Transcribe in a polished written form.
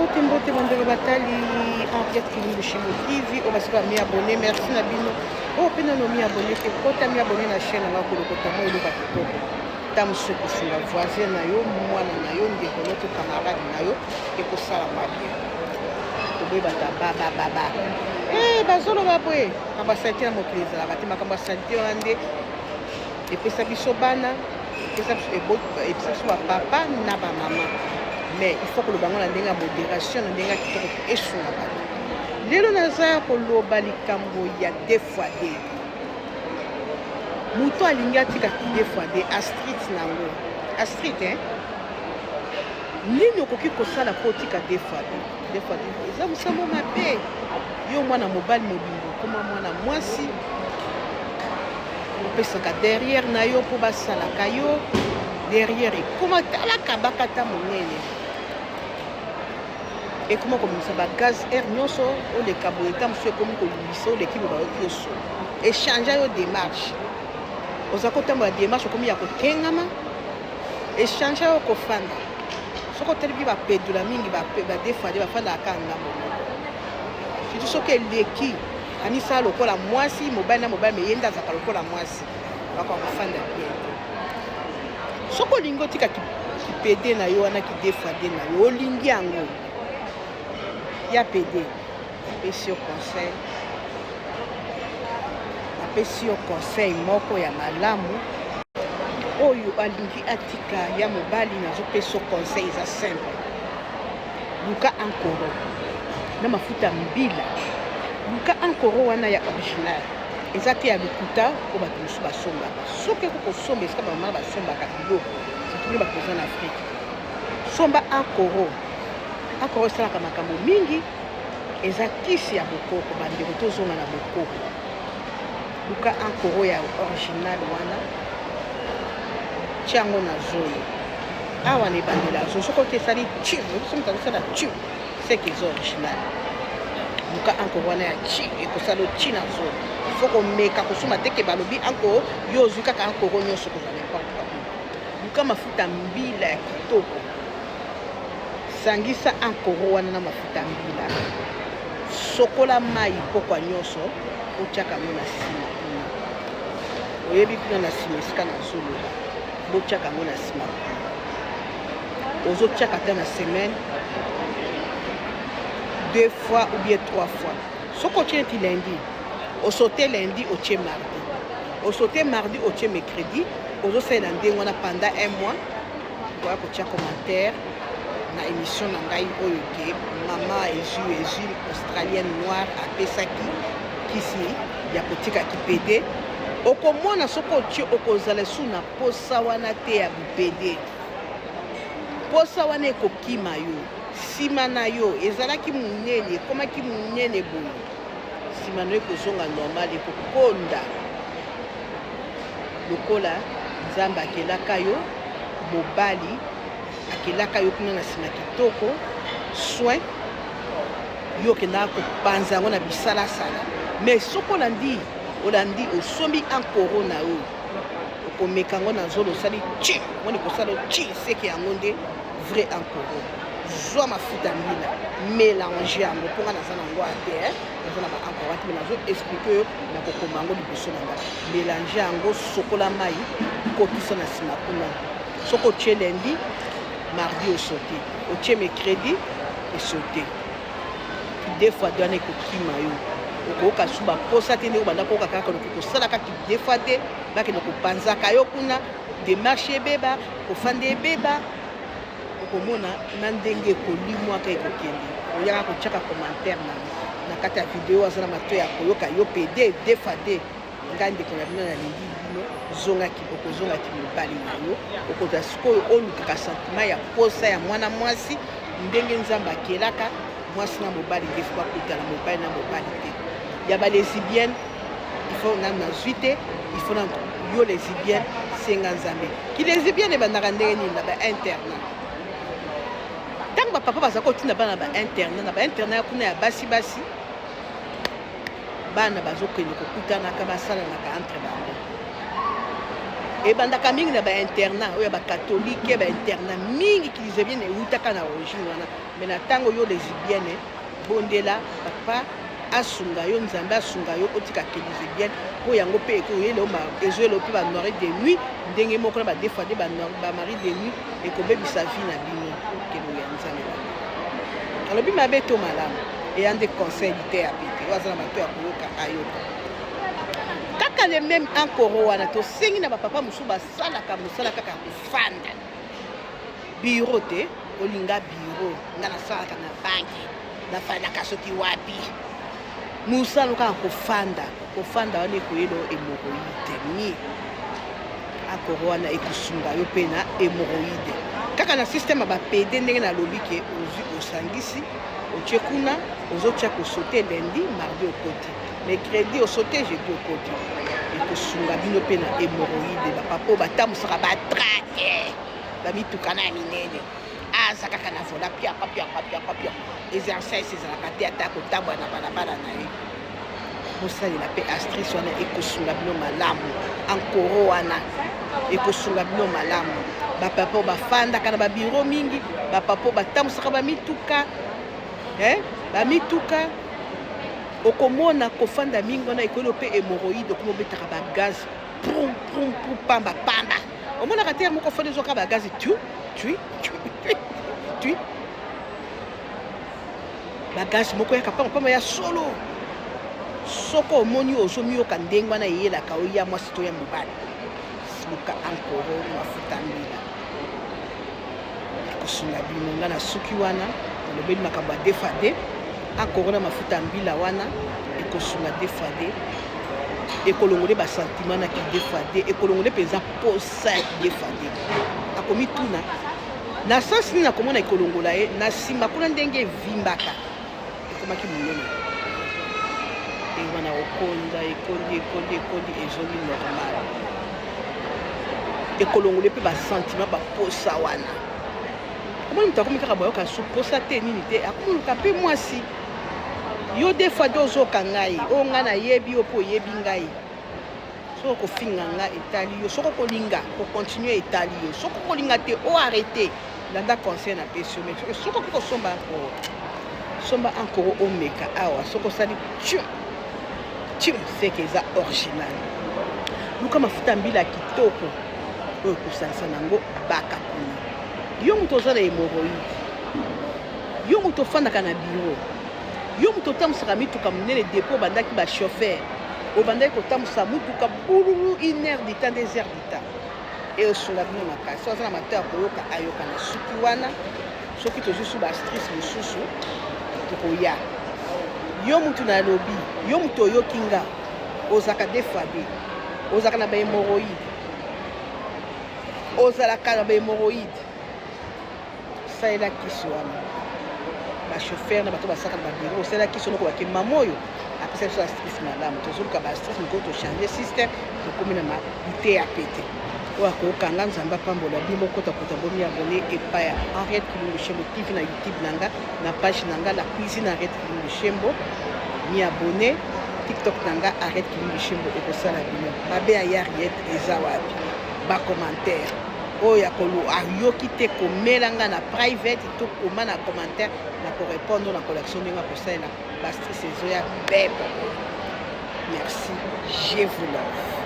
Mbote mbote bandeko batali Henriette Kilumbu Shimbo TV oyo basi ba mi abonné, merci na bino. Oyo mpe nano mi abonné te, kota mi abonné na chaîne na nga kolokota mwa eloko ya kitoko. Ta mosusu ekosunga voisin na yo, mwana na yo, ndeko na yo to camarade na yo, ekosala mwa bien. Toboyi bato ya ba ba ba ba. Eh, bazoloba boye makambo ya salite na mokili ezalaka te, makambo ya salite wana nde epesa biso bana, epesa biso bapapa na bamama. Mais il faut koloba yango na ndenge ya modération, na ndenge ya kitoko mpo esunga bato. Lelo naza koloba likambo ya deux fois deux. Moto alingi atika deux fois deux astrit na yango astrit, hein? Nini okoki kosala mpo otika deux fois deux? Deux fois deux eza mosamo mabe. Yo mwana mobali mobimba okoma mwana mwasi, opesaka derrière na yo mpo basalaka yo derrière, ekoma talaka bakata monene, ekoma kobimisa bagaz air nyonso oleka boye. Ta mosusu ekomi kolubisa, oleki boye, bayoki yo solo, échange yo démarche, oza kotambola démarche okomi ya kokengama, échange yo kofanda. Soki otali bapedula mingi badefade bafandaka kaka ngambo moko, surtout soki eleki anisala lokola mwasi, mobali na mobali, me ye nde azalaka lokola mwasi, bakoka kofanda bien te. Soki olingi otika kipédé na yo wana, kidefade na yo, olingi yango ya pédé, apesi yo conseil, apesi yo conseil moko ya malamu. Oyo alingi atika ya mobali, nazopesa yo conseil, eza simple: luka ankoro na mafuta mbila. Luka ankoro wana ya original, eza te ya lokuta oyo bato mosusu basombaka. Soki eko kosomba esika bamama basombaka biloko, surtout bino bato boza na Afrique, somba ankoro. Ankoro esalaka makambo mingi, eza kisi ya bokoko. Bandeko, tozonga na bokoko. Luka ankoro ya original wana, tia yango na zolo awa na ebandela ya zolo. Soki ote esali chi, soki moto azosala chi, seke eza original. Luka ankoro wana ya chi, ekosala chi na zolo. Faut komeka kosomba te ke balobi ankoro, yo ozwi kaka ankoro nyonso, kozwa n'importe quoi. Luka mafuta mbila ya kitoko, sangisa ankoro wana na mafuta mbila, sokola mai pokwa nyonso, otiaka yango na nsima kuna. Oyebi kuna na nsima esika nazoloba, botiaka yango na nsima kuna. Ozotiaka ata na semaine deux fois ou bien trois fois. Soki otie neti lundi, osote lundi, otie mardi, osote mardi, otie mercredi, ozosalela ndenge wana pendant un mois. Okoya kotia commentaire na émission na ngai oyo ke mama ezwi ezwi australienne noire apesaki kisi ya kotika kipédé. Okomona soki otie, okozala esu na posa wana te ya bipédé. Posa wana ekokima yo. Nsima na yo ezalaki monene, ekomaki monene boye, nsima na yo ekozonga normal, ekokonda lokola Nzambe akelaka yo. Mobali akelaka yo kuna na nsima kitoko, soin yo okendaka kopanza yango na bisalasala. Mais soki olandi, olandi, osombi ankoro na yo, okomeka yango na zolo, osali chi, moni kosala chi, seke yango nde vrai ankoro. Zwa mafuta mbila, mélange yango, mponga naza na yango te, naza na baankoro te, me nazo expliquer oyo nakokoma yango liboso na nga. Mélange yango, sokola mai, kotisa na nsima kuna. Soki otie lundi, mardi osote, otie mercredi, esote. Deux fois deux wana ekokima yo, okoyoka su baposa te ndenge obanda koyoka kaka loki kosalaka deux fois te. Bakende kopanzaka yo kuna, démarche ebeba, kofanda ebeba. Okomona na ndenge ekolimwaka, ekokende. Oyaka kotiaka commentaire na kati ya video. Aza na matoi ya koyoka, yo pédé deux fois deux. Ngai ndeko na bino, nalingi bino zongaki, okozongaki mobali na yo, okozwa sikoyo olukaka sentiment ya posa ya mwana mwasi ndenge Nzambe akelaka mwasi na mobali. Nde faut bakutana mobali na mobali te ya balesbienne. Il faut nanu nazwi te, il faut nanu yo lesbienne senga Nzambe. Kilesbienne ebandaka ndenge nini? Na bainternat, ntango bapapa baza kotinda bana na bainternat, na bainternat ya kuna ya basi basi, bana bazokende kokutanaka, basalanaka entre bango. Ebandaka mingi na ba internat oyo ya ba catholique, ba internat mingi kilesbienne ewutaka na origine wana. Mais na ntango yo lesbienne, bondela papa asunga yo, Nzambe asunga yo otika kilesbienne, mpo yango mpe ekoyela ezoyela mpe ba mari de nuit ndenge moko na ba deux fois deux ba mari de nuit ekobebisa vie na bino. Kelongo ya Nzambe alobi mabe to malamu, eya nde conseil te ya pete oyo aza na bato ya koyoka ayoka. Kaka le même ankoro wana tosengi na bapapa mosusu basalaka mosala kaka kofanda bureau te, olinga bureau, nga nasalaka na banque, nafandaka soki wapi, mosala kaka kofanda kofanda wana ekoyela hémorroïde. Mi ankoro wana ekosunga yo mpe na hémorroïde kaka na système ya bapede ndenge nalobi ke ozwi osangisi otie kuna, ozotia kosote lundi, mardi okoti, mercredi osote, jeudi okoti, ekosunga bino mpe na hémorroïde. Bapapa oyo batambusaka batrake, bamituka na ya minene, aza kaka na volant, piapa piapa piapa piapa, exercice ezalaka te, ata kotambola na balabala na ye. Bosalela mpe astrice wana, ekosunga bino malamu. Ankoro wana ekosunga bino malamu. Bapapa oyo bafandaka na babiro mingi, bapapa oyo batambusaka bamituka, bamituka, okomona kofanda mingi wana ekoyeli mpe hémorroïde. Okoma obetaka bagaz prum prum prum, pamba pamba, omonaka te moko ofandi ezwaka bagaz tu tu tu tu, bagaz moko yaka pamba pamba ya solo. Soki omoni ozomiyoka ndenge wana, eyelaka oya mwasi to ya mobali, luka ankoro, mafuta mbila, ekosunga bino. Nga na suki wana nalobeli makambo ya deux fois deux. Ankoro na mafuta ya mbila wana ekosunga deux fois deux, ekolongole basentiment na ki deux fois deux, ekolongole mpenza posa ya ki deux fois deux. Akomituna na sens nini, akomona ekolongola ye na nsima kuna ndenge evimbaka, ekomaki monene ndenge wana, okonda, ekondi, ekondi, ekondi, ezongi normal. Ekolongole mpe basentiment, baposa wana. Omoni moto akomi kaka boyoka su posa te, nini te, akomoluka mpe mwasi. Yo deux fois deux ozoka ngai oyo ngai nayebi yo mpo oyebi ngai. Soki okofinga nga, etali yo. Soki okolinga kocontinue, etali yo. Soki okolinga te, oarrêter. Landa conseil napesi yo. Mais soki okoki kosomba ankoro, somba ankoro, omeka awa. Soki osali tium tium, seke eza original. Luka mafuta mbila ya kitoko oyo ekosalisa nango baka kuna. Yo moto oza na hémorroïde, yo moto ofandaka na bureau, yo moto otambusaka mituka monene, depuis obandaki bachauffeur, obandaki kotambusa mutuka bululu une heure du temps, 2 heures du temps, eosunga bino makasi. So aza na mato ya koyoka, ayoka. Na suki wana, soki tozwi su baastuce mosusu, tokoya. Yo mutu nalobi, yo mutu oyoki nga, ozalaka deux fois deux, ozalaka na bahémorroïde, ozalaka na bahémorroïde, salela kisi wana. Bachauffeur na bato basalaka na babiro, osalela kisi wana, okobaki mama oyo apesa biso astuce malamu. Tozoluka baastuce mikolo, tochange système, tokomi na mabute ya pete oyo akokanga. Nzambe apambola bino. Bokota kota, bomi abonner epai ya Henriette Kilungu Shembo TV na YouTube na nga, na page na nga, La Cuisine Henriette Kilungu Shembo. Mi abonner TikTok na nga, Henriette Kilungu Shembo. Ekosala bino mabe ya Henriette eza wapi? Bacommentaire oyo ya kolo ayoki te, komela nga na private to koma na commentaire, na korépondre na collection ndenge akosalela baastuce ezoya bebe. Merci, je vous love.